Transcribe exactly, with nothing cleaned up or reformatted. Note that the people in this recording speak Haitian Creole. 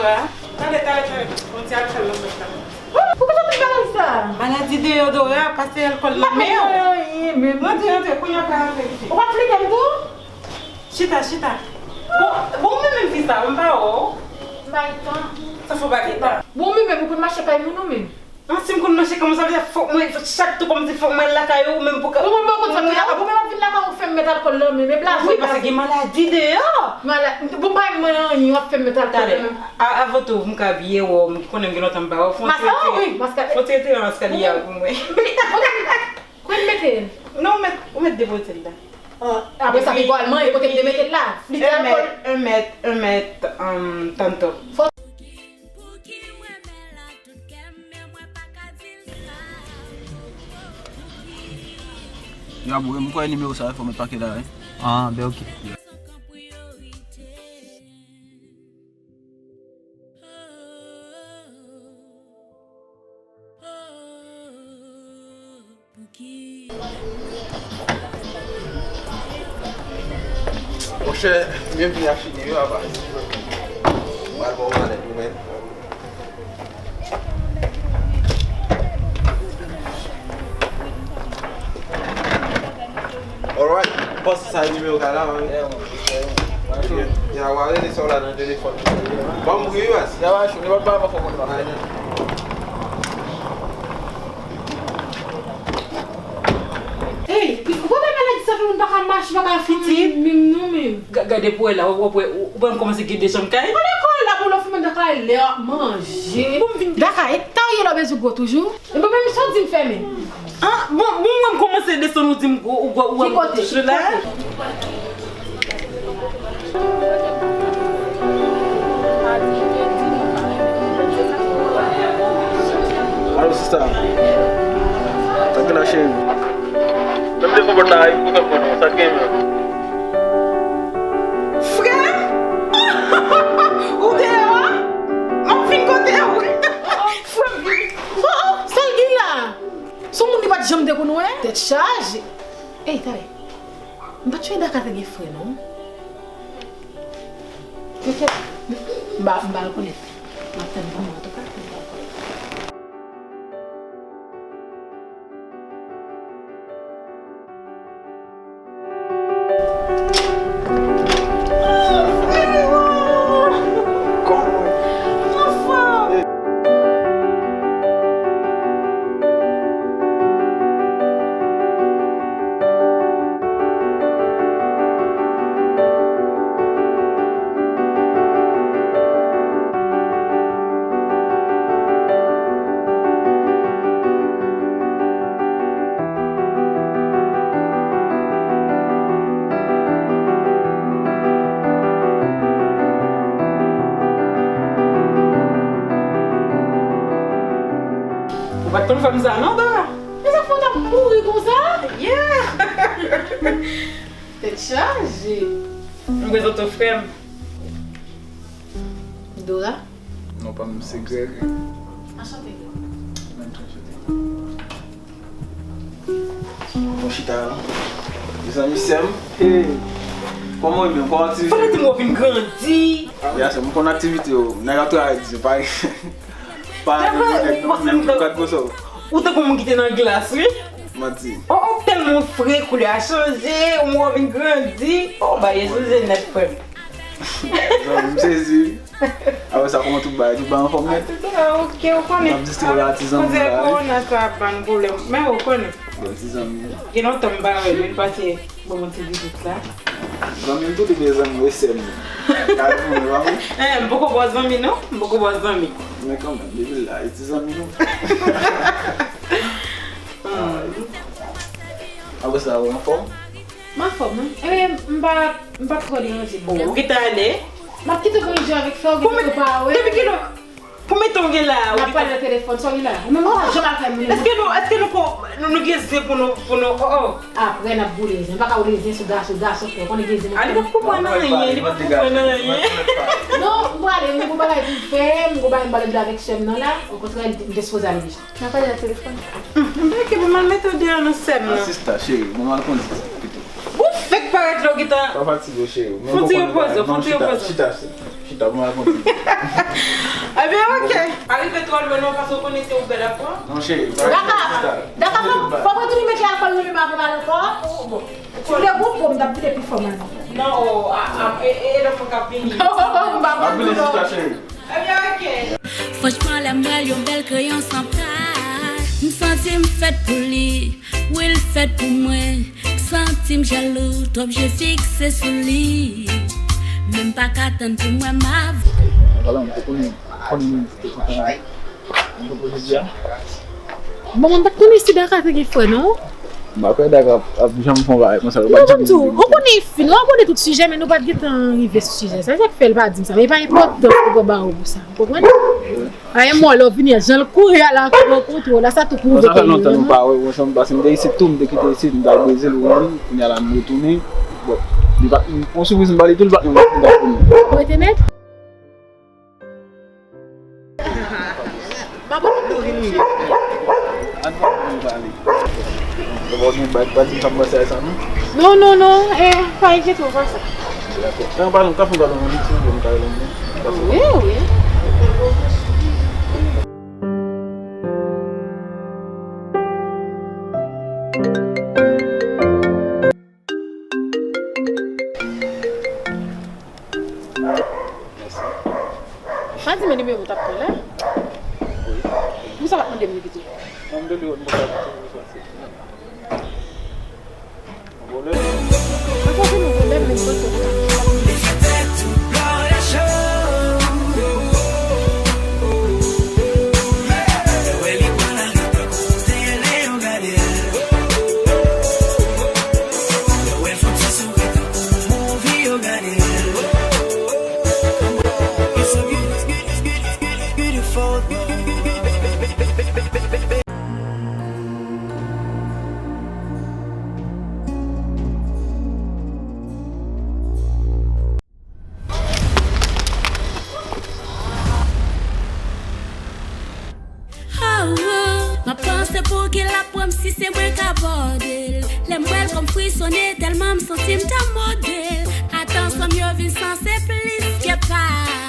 Talè, talè, talè. Yon ti alkòl nan pòch la. Poukisa w te bagay sa? Maladi deyodora, pase alkòl nan men w. M pa fè anyen, men. Rantre, rantre, kounye a w ka rantre, pitit. Ou pa flite m tou? Chita, chita. Bon, bon, ou menm menm fi sa, m pa wè w. M pa gen tan. Sa fò pa gen tan. Bon, ou menm menm, ou konn mache kay moun ou menm? An, si m konn mache kay moun, sa vle di fòk mwen, chak tou kòmsi fòk mwen al lakay ou, menm pou ka. Bon, mwen, mwen konn sa m te lakay, bon, mwen ap vin lakay ou fè m met alkòl nan men, men blaze. Wi, paske gen maladi deyò. Mala-, bon, pa mwen anyen, w ap fè m met alkòl nan men. A, avan tou, m ka byen wè w, m konnen m gen lontan m pa wè w, fon ti retire, fon ti retire maskara pou mwen. Kwen mete l? Non, ou mèt, ou mèt depoze l la. Apre sa, pi gòlman, e kote m te mete l la. Li te alkòl. Un mèt, un mèt, un mèt, um, tanto. Ya, bro, m kwè nimewo sa, fò mèt pake la, wi. Ah, ben, ok. Monchè, byenvini a fini wi, apa. Mwen al ba w malèt ou menm. Alright, ou panse sa e nimewo kay la, wi? Ya, w a rele sa w la nan telefòn. Ban m ri wi, baz. Ya, w a cho, nenpòt bagay mwen fò konn. Ey, ou pa wè maladi sa fè moun pa ka mache, pa ka fè anyen menm non menm. Ga-, gade pou wè la, w ap wè, ou pa menm kòmanse gen de chanm kay. Ou lekòl la pou lè w fè moun dakay lè w ap manje. Dakay, e ta w ye lè w bezwen gwo toujou? Epi menm sa w di m fèmen. Ah, bon, bon, mwen m kòmanse desann ou di m ou, ou, ou, ou, ou touche la. Alo, sista. Sa k gen la, cheri? Menm devan pòt la, e pou konprann ou, sa k gen menm? Frè m? Ou deyò a? M ap vin kote w. Frè m. Oh, oh, sa l gen la? Se yon moun li pa t janm te konn wè? Tèt chaje. Ey, talè. M pa t sonje Daka te gen frè, non. Kèt, m pa, m pa rekonèt. M ap tann pou mwen, antouka, m pa rekonèt. Ou pa t konn fè m sa non, Dora? Men sa fè w t ap mouri konsa? Yeah! Tèt chaje. M prezante w frè m. Dora? Non pa m se Greg. Anchante, Greg. Mwen tou anchante. Bon chita la. Mezanmi, sè m. Hey. Kòman w ye menm? Kòman aktivite? Fò w di m w vin grandi. Ya, sè m, m konn aktivite yo. Nèg ap travay di, pa, pa ale nèg non, menm kat boso. Ou tankou moun ki te nan glas, wi. Manti. Oh, oh, tèlman w fre, koulè a chanje, ou vin grandi. Oh, bagay chanje nèt, frè m. Zanmi, m sezi. Apre sa, kòman tout bagay? Tout bagay anfòm nèt? Tout bagay ok, ou konnen. N ap distriye la ti zanmi la, wi. Kòwona sa ap ban nou pwoblèm. Men ou konnen. Bon, ti zanmi. Gen lontan m pa wè l, wi, l pase ban mwen ti vizit la. Zanmi m tou, li gen zanmi, wi, sè m. Gade pou mwen, pa vre? Eh, m poko ba w zanmi, non. M poko ba w zanmi. Men kanmenm, depi l la, e ti zanmi nou. Hmm. Apre sa, ou anfòm? M anfòm, wi. Ebyen, m pa, m pa twò deranje moun nan. Ou gentan ale? M ap kite w konn jan avèk sa, ou gentan pa wè. Depi kilè? Konbyen tan w gen la? N ap pale nan telefòn, sa w gen la? Ou menm ou pa janm al kay moun. Èske nou, èske nou ko-, nou, nou gen zen pou nou, pou nou, oh, oh. Apre n ap boule zen. M pa ka boule zen sou gason, gason frè. Ou konnen gen zen. Ah, li p ap konprann anyen, li p ap konprann anyen. Non, m prale, m gon bagay pou m fè, m gon bagay m prale regle avèk sè m nan la. Okontrè, m te sipoze ale deja. N ap pale nan telefòn. Hmm, m pa okipe, m al mete w deyò nan sè m nan. Ah, sista, cheri, bon, m al kondi pito. Ou fèk parèt la, w gentan. Pa fatige w, cheri. Fon ti repoze, fon ti repoze. Chita, chita, chita. Ebyen, ok. Pa rive twò lwen non, paske w konnen se ou bèl ankò. Non, cheri, pa Daka, Daka, fò, fò mwen tounen mete alkòl nan men m avan m al ankò. Bon. Si w te gon po, m t ap vide pi fò, man. Non, oh, ah, ah, e, e, e lòt mwen k ap vini. M pa konn vini non. Chita, cheri. Ebyen, ok. Franchman, lè m wè l, yon bèl kreyon san pay. M santi m fèt pou li. Wi, l fèt pou mwen. Santi m jalou, twòp je fikse sou li. Men m pa ka tann pou m wè m avè l. Vwala, m te konnen, konnen m te kontan. M te konnen jodi a. Bon, mwen pa t konnen si Daka te gen frè, non? M pa kwè Daka ap, ap janm fè yon bagay konsa. Li pa t janm di. Ou konnen fi, nou abòde tout sijè, men nou pa t gentan rive sou sijè sa. Se sa k fè l pa di m sa. Men pa enpòtans pou ba ou pou sa. Ou konprann? Ay, mwen, lè w vini a, jan l kouri a la, rankontre w la, sa tou pwouve ke li renmen w. Non, sa fè lontan nou pa wè, franchman, paske m te isit tou, m te kite isit, m t al Brezil, ou konprann, kounye a la m retounen. Bon, li pa t, yon sipriz m ba li tou, li pa t konn m t ap vini. Ou rete nèt? M ap ap tou vini. Ann pale. Ou pa gen bag, pa di m sa m panse a sa, non? Non, non, non, eh, pa enkyete w, pa sa. Dakò. Nan, pa non, ka fè m gade yon ti, yon ta yon. Wi, wi. Pa di mwen nimewo w t ap pran la. Wi. Pou sa w ap mande m li pito? Non, m te di w, m te di w, m te di w. Pwolèm. Pa fè nou pwolèm, men m panse w ta ka. Oh, oh, m ap panse pou ki l ap pran m si se mwen k abòde l. Lè m wè l kò m frisone tèlman m santi m ta mòde.